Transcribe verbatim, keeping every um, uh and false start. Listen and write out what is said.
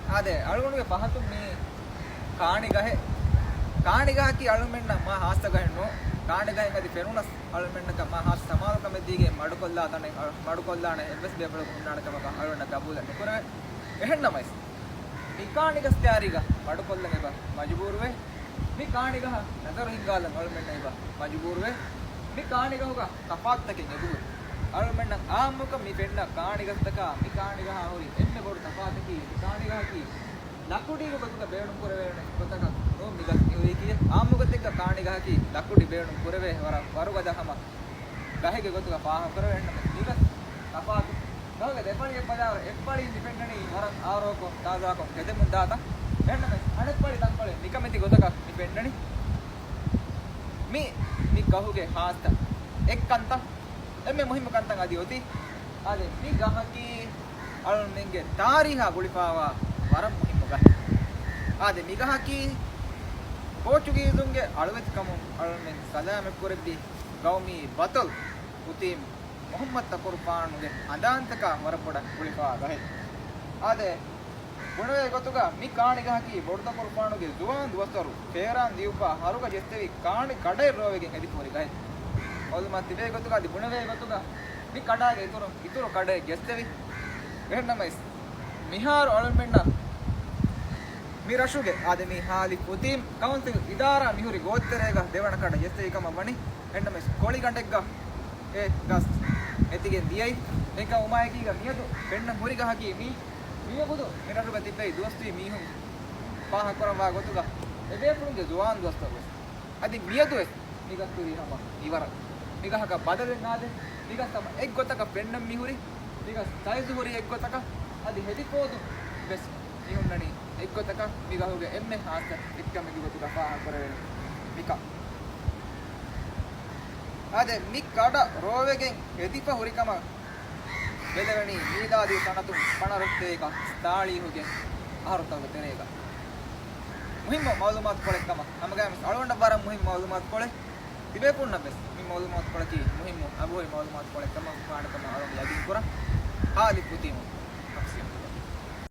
އާދެ، އަޅުގަނޑުގެ ފަހަތުން މީ ކާނި ގަހެއް. ކާނި ގަހަކީ އަޅުމެންނަށް މާ ހާއްސަ ގަހެއް ނޫން. ކާނި ގަހެއް އަދި ފެނުނަސް އަޅުމެންނަކަށް މާ ހާއްސަ ސަމާލުކަމެއް ދީގެން މަޑުކޮށްލާ ތަނެއް، އަ، މަޑުކޮށްލާނެ އެއްވެސް ބޭފުޅަކު ހުންނާނެ ކަމަކަށް އަޅުގަނޑަށް ގަބޫލެއް ނުކުރެވޭ. އެހެންނަމަވެސް، މި ކާނި ގަސް ތައާރީގަ މަޑުކޮށްލަން އެބަ މަޖުބޫރުވޭ. މި ކާނި ގަހަށް ނަޒަރު ހިންގާލަން އަޅުމެންނަށް އެބަ މަޖުބޫރުވޭ. މި ކާނި ގަހުގަ ތަފާތުތަކެއް އެބަހުރި. އަޅުމެންނަށް އާއްމުކޮށް މި ފެންނަ ކާނި ގަސްތަކާ މި ކާނި ގަހާ ހުރި އެންމެ ބޮޑު ތަފާތަކީ، މި ކާނި ގަހަކީ ލަކުޑީގެ ގޮތުގަ ބޭނުން ކުރެވޭނެ ގޮތަކަށް ނޫން މި ގަސް މިހުރީކީ. އާއްމު ގޮތެއްގަ ކާނި ގަހަކީ ލަކުޑި ބޭނުން ކުރެވޭ ވަރަށް ވަރުގަދަ ހަމަ ގަހެއްގެ ގޮތުގަ ފާހަގަކުރެވޭ. އެހެންނަމަވެސް މި ގަސް ތަފާތު. ގަހުގެ ދެ ފަޅިއެއް ބަލާއިރު އެއް ފަޅި މި ފެންނަނީ ވަރަށް އާރޯކޮށް ތާޒާކޮށް ގެދެމުން ދާތަން. އެހެންނަމަވެސް އަނެއް ފަޅި ތަންކޮޅެއް ނިކަމެތި ގޮތަކަށް މި ފެންނަނީ. މި، މި ގަހުގެ ހާއްސަ އެއްކަންތައް، އެންމެ މުހިއްމު ކަންތައް އަދި އޮތީ. އާދެ، މި ގަހަކީ އަޅުމެންގެ ތާރީހާ ގުޅިފާވާ ވަރަށް މުހިއްމު ގަހެއް. އާދެ، މި ގަހަކީ ޕޯޗުގީޒުންގެ އަޅުވެތިކަމުން އަޅުމެން ސަލާމަތްކުރެއްވި ގައުމީ ބަތަލް ހުތީމް މުޙައްމަދު ތަކުރުފާނުގެ ހަނދާންތަކާ ވަރަށް ބޮޑަށް ގުޅިފާ ގަހެއް. އާދެ، ބުނެވޭ ގޮތުގަ މި ކާނި ގަހަކީ ބޮޑު ތަކުރުފާނުގެ ޒުވާން ދުވަސްވަރު ފޭރާން ލިޔުއްވާ ހަރުގަ ޖެއްސެވި ކާނި ކަޑައެއް ރޯވެގެން ހެދިފަ ހުރި ގަހެއް. މައުލޫމާތު ތިބޭ ގޮތުގަ އަދި ބުނެވޭ ގޮތުގަ މި ކަޑާގެ އިތުރު، އިތުރު ކަޑައެއް ޖެއްސެވި. އެހެންނަމަވެސް، މިހާރު އަޅުމެންނަށް މި ރަށުގެ އާދެ މި ހާލި ފުތީމް ކައުންސިލް އިދާރާ މިހުރި ގޯތިތެރޭގަ ދެވަނަ ކަޑަ ޖެއްސެވި ކަމަށް ވަނީ. އެހެންނަމަވެސް ކޮޅިގަނޑެއްގަ އެ ގަސް އެތިގެން ދިޔައީ. އެކަމު އުމާއެކީގަ މިއަދު ފެންނަން ހުރި ގަހަކީ މީ. މިއަގުދު މި ރަށުގަ ތިއްބެވި ދުވަސްވީ މީހުން ފާހަގަކުރައްވާ ގޮތުގަ އެބޭފުޅުންގެ ޒުވާން ދުވަސްވަރުވެސް އަދި މިއަދުވެސް މިގަސް ހުރީ ހަމަ އިވަރަށް. މިގަހަކަށް ބަދަލެއް ނާދެ. މިގަސް ހަމަ އެއްގޮތަކަށް ފެންނަން މިހުރި. މިގަސް ސައިޒު ހުރި އެއްގޮތަކަށް. އަދި ހެދިފޯދު ވެސް މިހުންނަނީ އެއްގޮތަކަށް. މިގަހުގެ އެންމެ ހާއްސަ އެއްކަމެއްގެ ގޮތުގަ ފާހަގަކުރެވޭނެ މިކަން. އާދެ، މި ކަޑަ ރޯވެގެން ހެދިފަ ހުރިކަމަށް ބެލެވެނީ މީލާދީ ސަނަތުން ފަނަރަ އަށް ތޭކަ ތާޅީހުގެ އަހަރުތަކުގެ ތެރޭގަ. މުހިއްމު މައުލޫމާތުކޮޅެއް ކަމަށް ހަމަގައިމުވެސް އަޅުގަނޑަށް ވަރަށް މުހިއްމު މައުލޫމާތުކޮޅެއް. ތިބޭފުޅުންނަށްވެސް މި މައުލޫމާތުކޮޅަކީ މުހިއްމު އަގުހުރި މައުލޫމާތުކޮޅެއް ކަމަށް ވާނެ ކަމަށް އަޅުގަނޑު ޔަގީންކުރަން. ހާލި ފުތީމު.